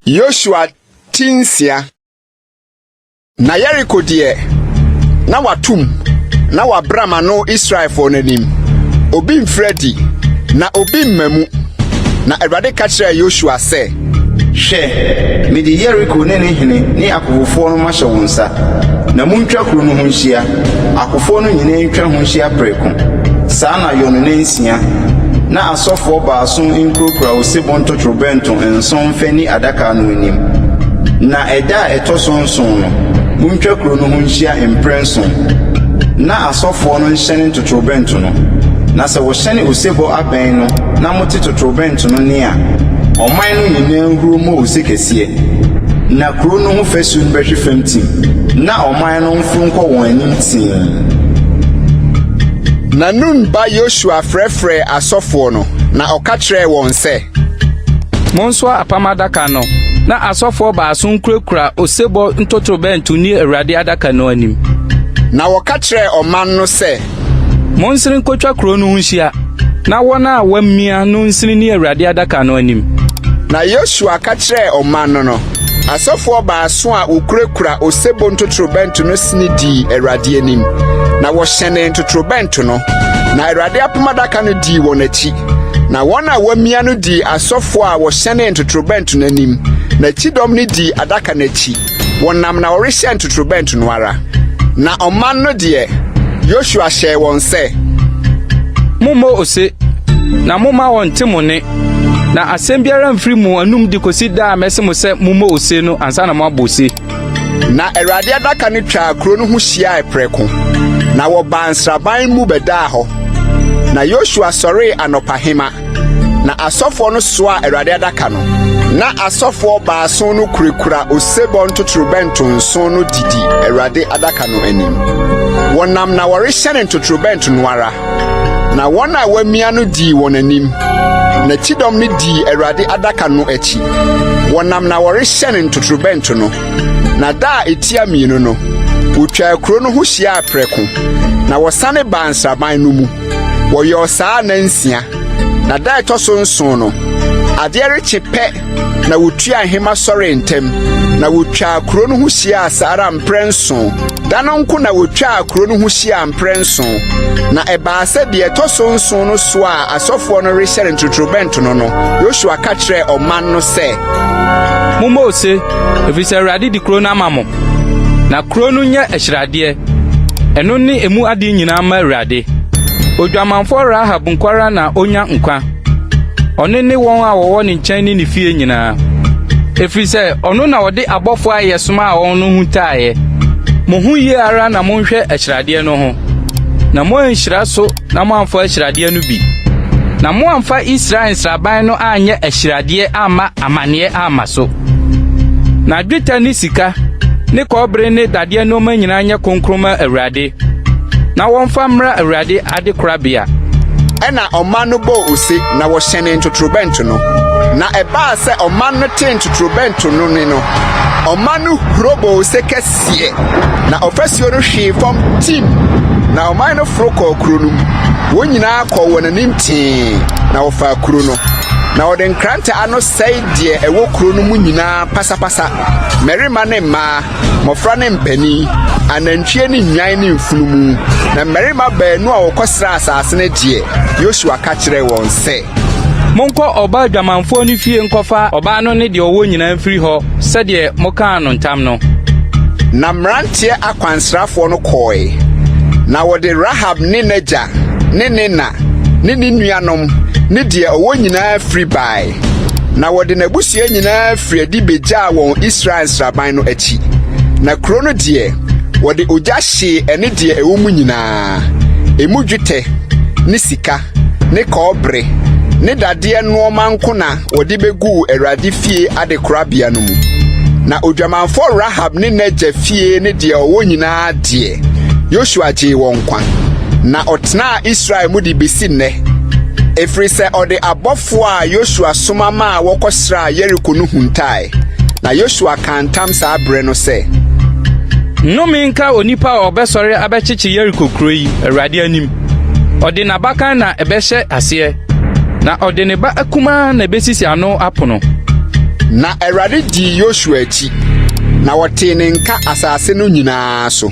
Yosua ti nsia. Na Yeriko deɛ, na wɔato mu, na wɔabram ano Israelfoɔ no anim. Obi mfiri adi, na obi mma mu. Na Awurade ka kyerɛɛ Yosua sɛ. Hwɛ, mede Yeriko ne ne hene ne akofofoɔ no mahyɛ wo nsa, na montwa kuro no ho nhyia, akofoɔ no nyinaa ntwa ho nhyia prɛko. Saa na yɔ no nnansia. Na asɔfoɔ baason nkurakura osebɔ ntotorobɛnto nson mfa nni adaka no anim. Na ɛda a ɛtɔ so nson no, montwa kuro no ho nhyia mprɛnson. Na asɔfoɔ no nhyɛne ntotorobɛnto no. Na sɛ wɔhyɛne osebɔ abɛn no na mote totorobɛnto no nne a, ɔman no nyinaa nhuro mmɔ ose kɛseɛ. Na kuro no ho fasuo no bɛhwe fam tim, na ɔman no mforo nkɔ wɔn anim tee. Na Nun ba Yosua frɛfrɛɛ asɔfoɔ no, na ɔka kyerɛɛ wɔn sɛ. Monsoa apam adaka no, na asɔfoɔ baason nkurakura osebɔ ntotorobɛnto nni Awurade adaka no anim. Na wɔka kyerɛɛ ɔman no sɛ. Monsene nkotwa kuro no ho nhyia, na wɔn a wɔamia no nsene nni Awurade adaka no anim. Na Yosua ka kyerɛɛ ɔman no no, asɔfoɔ baason a wɔkurakura osebɔ ntotorobɛnto no sene dii Awurade anim, na wɔhyɛnee ntotorobɛnto no, na Awurade apam adaka no dii wɔn akyi. Na wɔn a wɔamia no dii asɔfoɔ a wɔhyɛnee ntotorobɛnto no anim, na kyidɔm no dii adaka no akyi. Wɔnam na wɔrehyɛn ntotorobɛnto no ara. Na ɔman no deɛ, Yosua hyɛɛ wɔn sɛ. Mommɔ ose, na momma wɔnte mo nne, na asɛm biara mfiri mo anom de kosi da a mɛse mo sɛ mommɔ ose no ansa na moabɔ ose. Na Awurade adaka no twaa kuro no ho hyiae prɛko, na wɔbaa nsraban mu bɛdaa hɔ. Na Yosua sɔree anɔpahema, na asɔfoɔ no soaa Awurade adaka no. Na asɔfoɔ baason no kurakura osebɔ ntotorobɛnto nson no didi Awurade adaka no anim. Wɔnam na wɔrehyɛne ntotorobɛnto no ara, na wɔn a wɔamia no dii wɔn anim, na kyidɔm no dii Awurade adaka no akyi. Wɔnam na wɔrehyɛne ntotorobɛnto no, na da a etia mmienu no, wotwaa kuro no ho hyiaa prɛko, na wɔsane baa nsraban no mu. Wɔyɔɔ saa nnansia, na da a ɛtɔ so nson no, adeɛ rekye pɛ na wotuaa nhema sɔree ntɛm, na wotwaa kuro no ho hyiaa saa ara mprɛnson. Da no nko na wotwaa kuro no ho hyiaa mprɛnson. Na ɛbaa sɛ deɛ ɛtɔ so nson no so a asɔfoɔ no rehyɛne ntotorobɛnto no no, Yosua ka kyerɛɛ ɔman no sɛ, Mommɔ ose, ɛfiri sɛ Awurade de kuro no ama mo. Na kuro no nyɛ ahyiradeɛ, ɛno ne emu adeɛ nyinaa mma Awurade. Odwamanfoɔ Rahab nko ara na ɔnya nkwa, ɔno ne wɔn a wɔwɔ ne nkyɛn ne ne fie nyinaa, ɛfiri sɛ ɔno na ɔde abɔfoɔ a yɛsomaa wɔn no huntaeɛ. Mo ho yie ara na monhwɛ ahyiradeɛ no ho, na moanhyira so na moamfa ahyiradeɛ no bi, na moamfa Israel nsraban no anyɛ ahyiradeɛ amma amanneɛ amma so. Na dwetɛ ne sika ne kɔbere ne dadeɛ nneɛma nyinaa nyɛ kronkron ma Awurade, na wɔmfa mmra Awurade adekorabea. Ɛnna ɔman no bɔɔ ose, na wɔhyɛnee ntotorobɛnto no. Na ɛbaa sɛ ɔman no tee ntotorobɛnto no nne no, ɔman no huro bɔɔ ose kɛseɛ, na ɔfasuo no hwee fam tim, na ɔman no foro kɔɔ kuro no mu. Wɔn nyinaa kɔɔ wɔn anim tee, na wɔfaa kuro no. Na wɔde nkrantɛ ano sɛe deɛ ɛwɔ kuro no mu nyinaa pasapasa, mmarima ne mmaa, mmɔfra ne mpanin, anantwie ne nnwan ne mfunumu. Na mmarima baanu a wɔkɔsraa asase no deɛ, Yosua ka kyerɛɛ wɔn sɛ. Monkɔ ɔbaa dwamanfoɔ no fie nkɔfa ɔbaa no ne deɛ ɔwɔ nyinaa mfiri hɔ sɛdeɛ mokaa no ntam no. Na mmeranteɛ akwansrafoɔ no kɔe, na wɔde Rahab ne n'agya ne ne na ne ne nuanom ne deɛ ɔwɔ nyinaa firi bae, na wɔde n'abusua nyinaa firi adi begyaa wɔn Israel nsraban no akyi. Na kuro no deɛ, wɔde ogya hyee ɛne deɛ ɛwɔ mu nyinaa, emu dwetɛ ne sika ne kɔbere ne dadeɛ nnoɔma nko na wɔde beguu Awurade fie adekorabea no mu. Na odwamanfoɔ Rahab ne n'agya fie ne deɛ ɔwɔ nyinaa deɛ, Yosua gyee wɔn nkwa, na ɔtenaa Israel mu de besi nnɛ, ɛfiri sɛ ɔde abɔfoɔ a Yosua soma maa wɔkɔsraa Yeriko no huntae. Na Yosua kaa ntam saa berɛ no sɛ. Nnome nka onipa a ɔbɛsɔre abɛkyekye Yeriko kuro yi, Awurade anim. Ɔde n'abakan na ɛbɛhyɛ aseɛ, na ɔde ne ba akumaa na ebesisi ano apono. Na Awurade dii Yosua akyi, na wɔtee ne nka asase no nyinaa so.